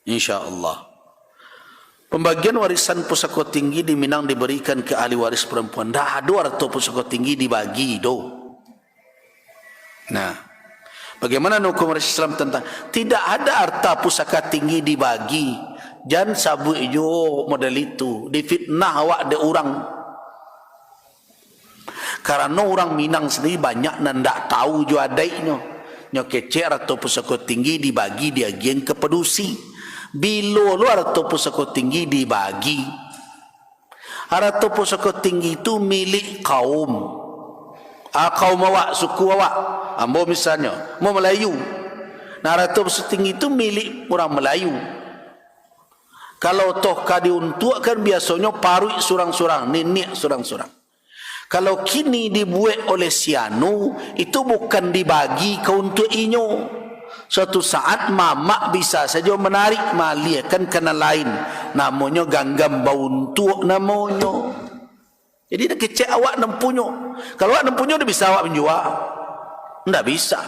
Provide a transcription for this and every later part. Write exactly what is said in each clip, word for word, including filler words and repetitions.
Insya Allah. Pembagian warisan pusako tinggi di Minang diberikan ke ahli waris perempuan. Ndak ado arato pusako tinggi dibagi doh. Nah, bagaimana hukum Islam tentang tidak ada harta pusaka tinggi dibagi? Jan sabuik jo model itu, difitnah awak dek urang. Karano urang Minang sendiri banyak nan ndak tahu jo adaiknyo. Nyo kecek arato pusako tinggi dibagi diagian ka padusi. Bilo lo arato pusako tinggi dibagi? Arato pusako tinggi tu milik kaum. Ah, kaum awak, suku awak. Ambo misalnyo, ambo Melayu. Nah, arato pusako tinggi tu milik urang Melayu. Kalau toh ka diuntuakkan, biasonyo paruik surang-surang, niniak surang-surang. Kalau kini dibuek oleh si anu, itu bukan dibagi ka untuak inyo. Suatu saat mamak bisa sajo manarik, maaliahkan ka nan lain. Namonyo ganggam bauntuak namonyo. Jadi, ndak kecek awak nan punyo. Kalau awak nan punyo, ndak bisa awak manjua. Ndak bisa.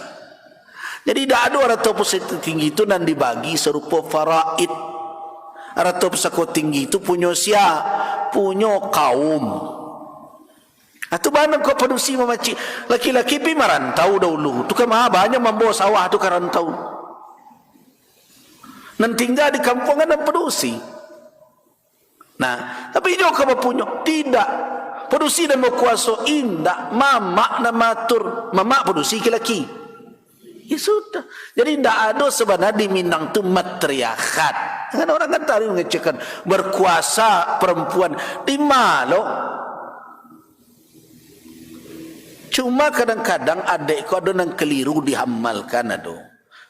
Jadi, ndak ado arato pusako tinggi tu nan dibagi sarupo faraid. Arato pusako tinggi tu punyo sia? Punyo kaum. Ah, tu bana kok padusi mamacik. Laki-laki pi marantau dahulu. Tu kan mah banyak mambawa sawah tu ka rantau. Nan tingga di kampuang kan nan padusi. Nah, tapi inyo ka bapunyo? Tidak. Padusi nan bakuaso? Indak. Mamak nan maatur. Mamak padusi laki-laki. Ya sudah. Jadi, ndak ado sabananyo di Minang tu matriarkat. Kan urang kan tadi mangecekkan, berkuasa perempuan. Di ma lo? Cuma kadang-kadang adaik ko ado nan keliru diamalkan, ado.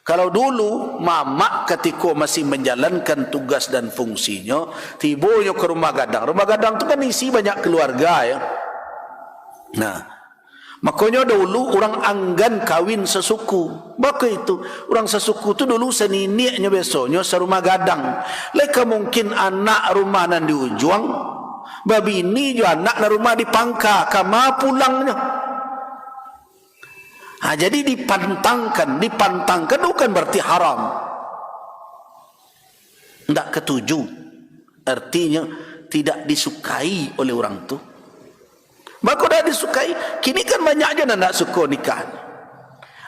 Kalau dulu, mamak katiko masih manjalankan tugas dan fungsinyo, tibonyo ka rumah gadang. Rumah gadang tu kan isi banyak kaluarga, ya. Nah, makonyo dahulu urang anggan kawin sasuku. Bako itu, urang sasuku tu dulu saniniaknyo biasonyo sarumah gadang. Lai ka mungkin anak rumah nan di ujuang babini jo anak nan rumah di pangka, ka ma pulangnyo? Ha, jadi dipantangkan, dipantangkan bukan berarti haram. Ndak katuju, artinya tidak disukai oleh urang tu. Bako ndak disukai, kini kan banyak jo nan ndak suko nikah.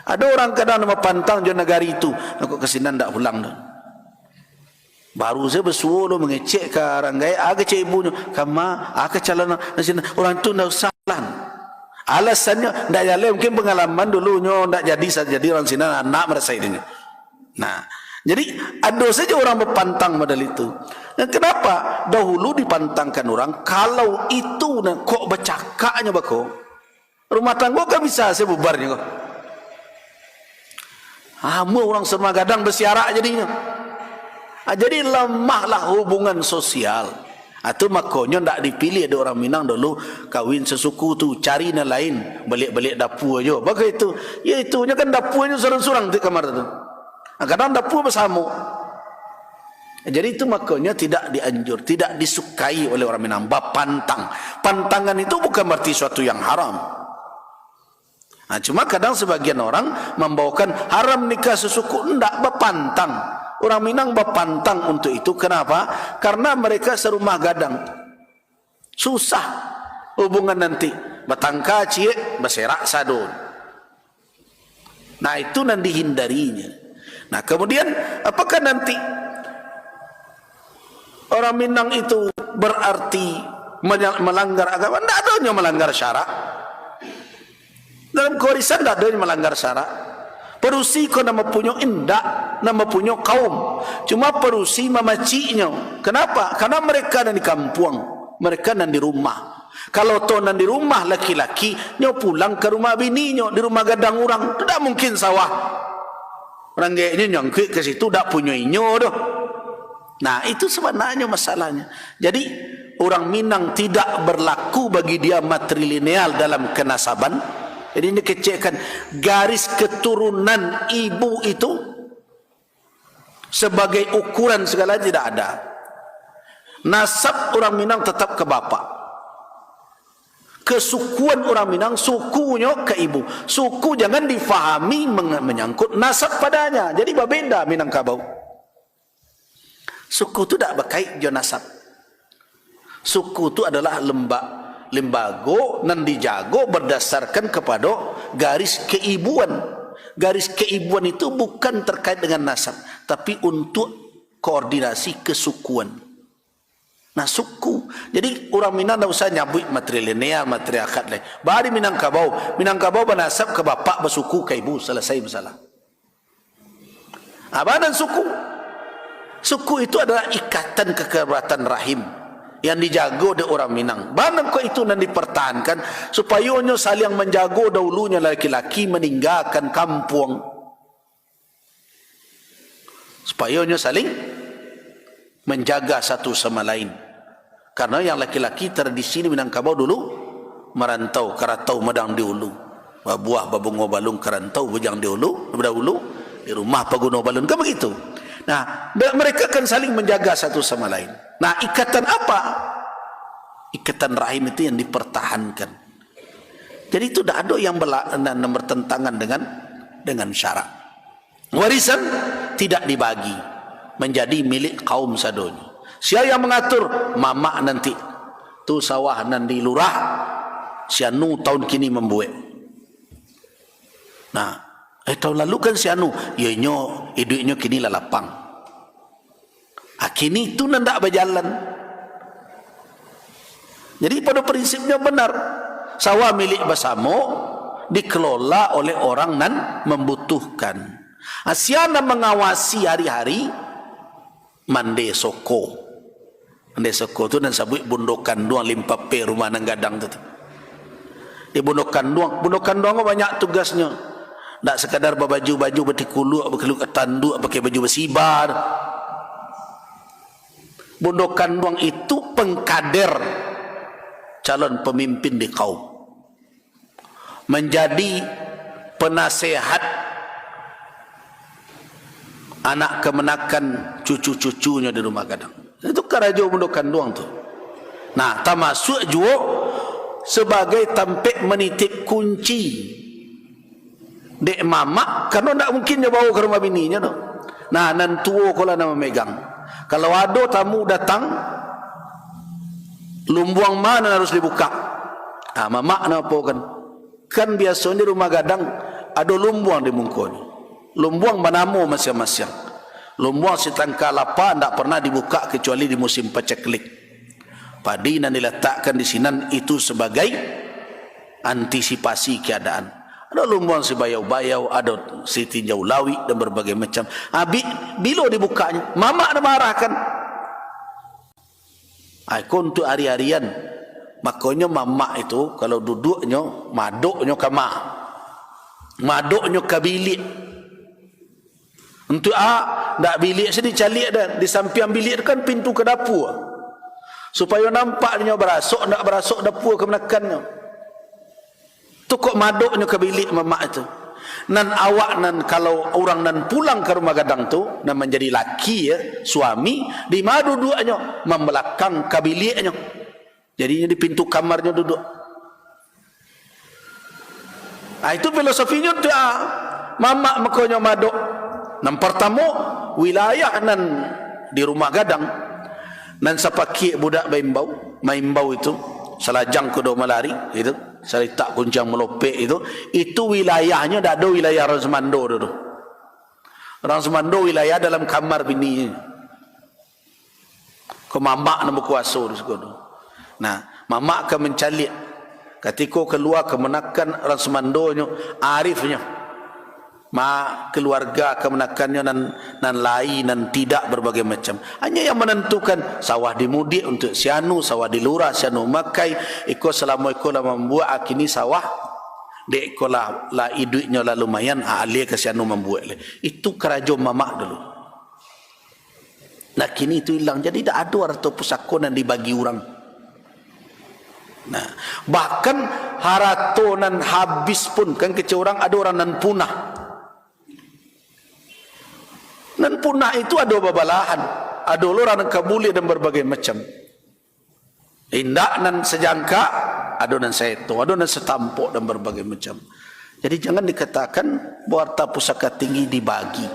Ado urang kadang nan bapantang jo nagari tu, "Kok ka sinan ndak pulang doh." Baru sajo basuo lo mangecek ka urang gaek, ah, kecek ibunyo, "Ka ma, ah, ka calon nan sinan, urang tu ndak usah lah." Alasannyo, ndak jaleh, mungkin pangalaman dulu nyo ndak jadi, sa-, jadi urang sinan, anak marasai dinyo. Nah, jadi ado sajo urang bapantang model itu. Nah, kenapa dahulu dipantangkan urang, kalau itu nah, kok bacakaknyo bako, rumah tanggo kan bisa sajo bubarnyo ko. Ah, amuah urang sarumah gadang basiarak jadinyo. Ah, jadi lamahlah hubungan sosial. Ah, tu makonyo ndak dipilih dek urang Minang dulu kawin sasuku tu, cari nan lain, baliak-baliak dapua jo. Bako itu, ya itunyo kan dapuanyo surang-surang tu kamar tu. Ah, kadang dapua basamo. Jadi itu makonyo tidak dianjur, tidak disukai oleh urang Minang, bapantang. Pantangan itu bukan berarti suatu yang haram. Nah, cuma kadang sebagian orang mambawakan haram nikah sasuku, ndak, bapantang. Urang Minang bapantang untuk itu. Kenapa? Karena mereka sarumah gadang. Susah hubungan nanti. Batangka ciek, baserak sado. Nah, itu nan dihindarinya. Nah, kemudian, apakah nanti orang Minang itu berarti menya-, melanggar agama? Ndak adonyo melanggar syarak. Dalam kewarisan ndak adonyo melanggar syarak. Padusi ko nan mapunyo, indak, nan mapunyo kaum. Cuma padusi mamaciknyo. Kenapa? Karena mereka nan di kampuang, mereka nan di rumah. Kalau toh nan di rumah laki-laki, nyo pulang ka rumah bininyo, di rumah gadang urang. Tu dak mungkin sawah. Urang gaeknyo nyangkuik ka situ, dak punyo inyo doh. Nah, itu sabananyo masalahnyo. Jadi, urang Minang tidak berlaku bagi dia matrilineal dalam kenasaban. Jadi, dikecekkan garis keturunan ibu itu sebagai ukuran segala tidak ada. Nasab urang Minang tetap ka bapak. Kesukuan urang Minang, sukunyo ka ibu. Suku jangan difahami meng-, menyangkut nasab padanya. Jadi, babeda Minangkabau. Suku tu dak bakait jo nasab. Suku tu adalah lemba-, lembago nan dijago berdasarkan kepada garis keibuan. Garis keibuan itu bukan terkait dengan nasab, tapi untuk koordinasi kesukuan. Nah, suku. Jadi, urang Minang ndak usah nyabuik matrilineal, matriarkat lai. Baa di Minangkabau. Minangkabau banasab ka bapak, basuku ka ibu, salasai masalah. Apa nan suku? Suku itu adalah ikatan kekerabatan rahim yang dijago dek urang Minang. Baa nan kok itu nan dipertahankan, supayonyo saling manjago, dahulunyo laki-laki maninggakan kampuang. Supayonyo saling manjaga satu sama lain. Karena yang laki-laki tradisi di Minangkabau dulu marantau, karatau madang di ulu. Babuah babungo balun karantau bujang di ulu, badahulu, di rumah paguno balun, kan begitu. Nah, be-, mereka akan saling menjaga satu sama lain. Nah, ikatan apa? Ikatan rahim itu yang dipertahankan. Jadi itu dak ado yang bela-, nan, nan bertentangan dengan, dengan syarak. Warisan tidak dibagi, menjadi milik kaum sadonyo. Sia yang mengatur? Mamak nanti. Tu sawah nan di lurah, si anu tahun kini mambuek. Nah, eh, tahun lalu kan si anu, yo inyo iduiknyo kini lah lapang. Ah, kini tu nan dak bajalan. Jadi, pada prinsipnya benar. Sawah milik basamo dikelola oleh orang nan membutuhkan. Ah, sia nan mangawasi hari-hari, mande soko. Mande soko tu nan sabuik bundo kanduang limpape rumah nan gadang tu, tu. Di bundo kanduang, bundo kanduang ko banyak tugasnyo. Ndak sekadar babaju-baju batikuluak, batikuluak tanduak, pakai baju basibar. Bundo kanduang itu pengkader calon pemimpin di kaum. Menjadi penasehat anak kamanakan cucu-cucunyo di rumah gadang. Itu karajo bundo kanduang tu. Nah, tamasuak juo sabagai tampek manitip kunci. Dek mamak, karano ndak mungkin nyo bawo ka rumah bininyo tu. Nah, nan tuo ko lah nan mamegang. Kalau ado tamu datang, lumbuang ma nan harus dibukak? Ah, mamak nan apokan. Kan biasonyo di rumah gadang ado lumbuang di mukonyo. Lumbuang banamo masiang-masiang. Lumbuang sitangka lapa ndak pernah dibukak kecuali di musim paceklik. Padi nan dilatakkan di sinan itu sabagai antisipasi keadaan. Ado lumbuang sibayau-bayau, ado sitinjau lawik, dan berbagai macam. Abih, bilo dibukaknyo, mamak nan maarahkan. Ai, ko untuak ari-arian. Makonyo mamak itu, kalau duduaknyo, madoknyo ka ma? Madoknyo ka biliak. Untuak a, ndak biliak sini caliak dah. Di sampiang biliak tu kan pintu ka dapua. Supayo nampak inyo barasok, ndak barasok dapua kamanakannyo. Tu kok madoknyo ka biliak mamak itu. Nan awak nan, kalau urang nan pulang ka rumah gadang tu, nan manjadi laki, ya, suami, di ma duduaknyo? Mambalakang ka biliaknyo. Jadinyo di pintu kamarnyo duduak. Ah, itu filosofinyo tu, ah. Mamak makonyo madok. Nan partamo, wilayah nan di rumah gadang, nan sapakiak budak baimbau, maimbau itu, salajang kudo malari, itu, salitak kuncang malopek itu, itu wilayahnyo dak ado wilayah urang sumando tu. Urang sumando wilayah dalam kamar bini. Ko mamak nan bakuaso di siko tu. Nah, mamak ka mancaliak. Katiko kalua kamanakan urang sumandonyo, arifnyo. Ma, kaluarga kamanakannyo nan, nan lai, nan tidak, berbagai macam. Hanyo yang manantukan, sawah di mudiak untuak si anu, sawah di lurah si anu makai, iko salamo iko lah mambuak, a kini sawah, dek iko lah, lah iduiknyo lah lumayan, a, alia ka si anu mambuak lai. Itu karajo mamak dulu. Nah, kini tu ilang. Jadi, dak ado harato pusako nan dibagi urang. Nah, bahkan harato nan habis pun, kan kecek urang, ado urang nan punah. Nan punah itu ado babalahan. Ado lo urang nan ka buliah dan berbagai macam. Indak nan sajangka, ado nan saeto, ado nan satampok dan berbagai macam. Jadi, jangan dikatakan bahwa harta pusaka tinggi dibagi.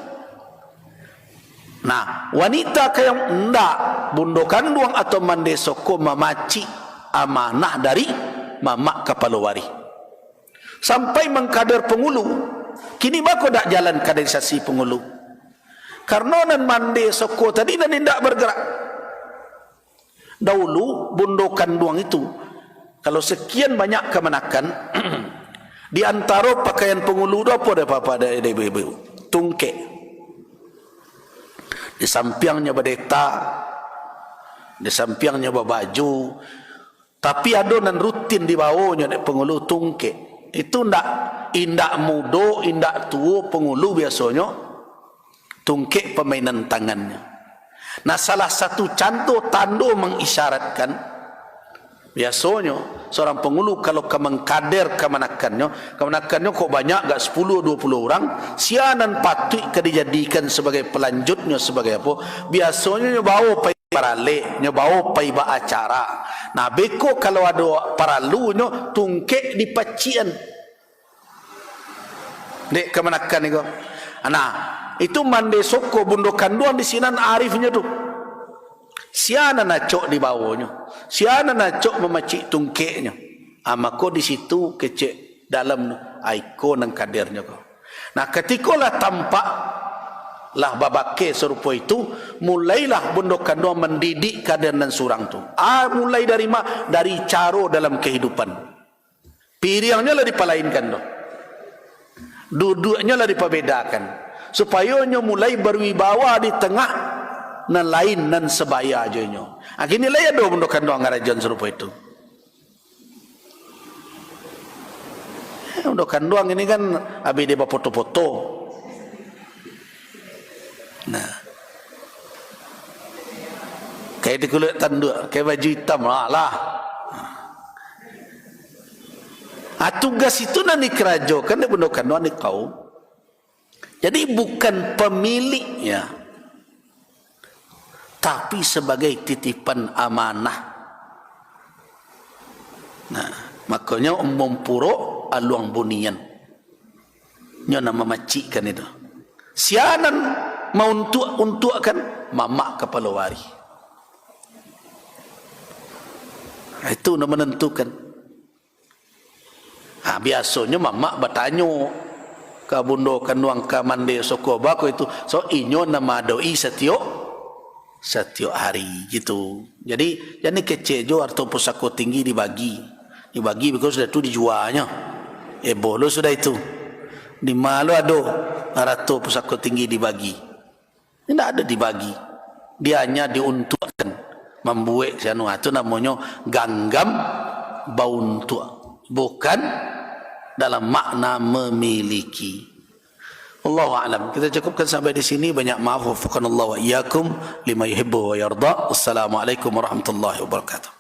Nah, wanita ka yang ndak, bundo kanduang atau mande soko mamacik amanah dari mamak kapalo warih. Sampai mangkader pangulu, kini bako dak jalan kaderisasi pangulu. Karano nan mande soko tadi nan indak bergerak. Daulu, bundo kanduang itu, kalau sekian banyak kamanakan, di antaro pakaian pangulu tu apo dek papa, dek, dek ibu-ibu? Tungkek. Di sampiangnyo badeta, di sampiangnyo babaju, tapi ado nan rutin dibawonyo dek pangulu, tungkek. Itu ndak, indak mudo, indak tuo pangulu biasonyo tungkek pamainan tangannyo. Nah, salah satu cando tando mangisyaratkan, biasonyo, seorang pangulu kalau ka mangkader kamanakannyo, kamanakannyo kok banyak, agak sapuluh duo puluh urang, sia nan patuik ka dijadikan sabagai palanjutnyo, sabagai apo? Biasonyo nyo bawo pai baralek, nyo bawo pai baacara. Nah, beko kalau ado paralunyo, tungkek dipacikan. Dek kamanakan iko. Nah, itu mande soko bundo kanduang di sinan arifnyo tu. Sia nan acok dibawonyo, sia nan acok mamacik tungkeknyo. Ah, mako di situ kecek dalam tu, ah, iko nan kadernyo ko. Nah, katiko lah tampak, lah babakeh sarupo itu, mulailah bundo kanduang mandidik kader nan surang tu. Ah, mulai dari ma? Dari caro dalam kahidupan. Piriangnyo lah dipalainkan tu. Duduaknyo lah dipabedakan. Supayo nyo mulai berwibawa di tangah nan lain, nan sabaya jo inyo. Kini lai ado bundo kanduang ngarajoan sarupo itu. Eh, bundo kanduang ini kan abih dia bapoto-poto. Nah. Kayak di kulit tanduk, kayak baju hitam lah, lah. Ah, tugas itu nan dikarajokan dek bundo kanduang di kaum. Jadi bukan pemiliknya, tapi sebagai titipan amanah. Nah, makonyo umbung purok aluang bunian. Nyo nan mamacikkan itu. Sia nan mauntuak-untuakkan, mamak kapalo warih. Itu nan manantukan. Ha, biasonyo mamak batanyo ka bundo kanduang ka mande soko bako itu. So, inyo nan maadoi satiok, satiok hari gitu. Jadi, jan kecek jo arato pusako tinggi dibagi. Dibagi beko sudah tu dijuanyo. Eboh lo sudah itu. Di ma lo ado arato pusako tinggi dibagi? Indak ado dibagi. Dia hanya diuntuakkan, mambuek si anu. Ah, tu namonyo ganggam bauntuak. Bukan dalam makna memiliki. Allahu a'lam. Kita cukupkan sampai di sini. Banyak maaf. Waffaqanallahu wa iyyakum lima yuhibbu wa yarda. Wassalamualaikum warahmatullahi wabarakatuh.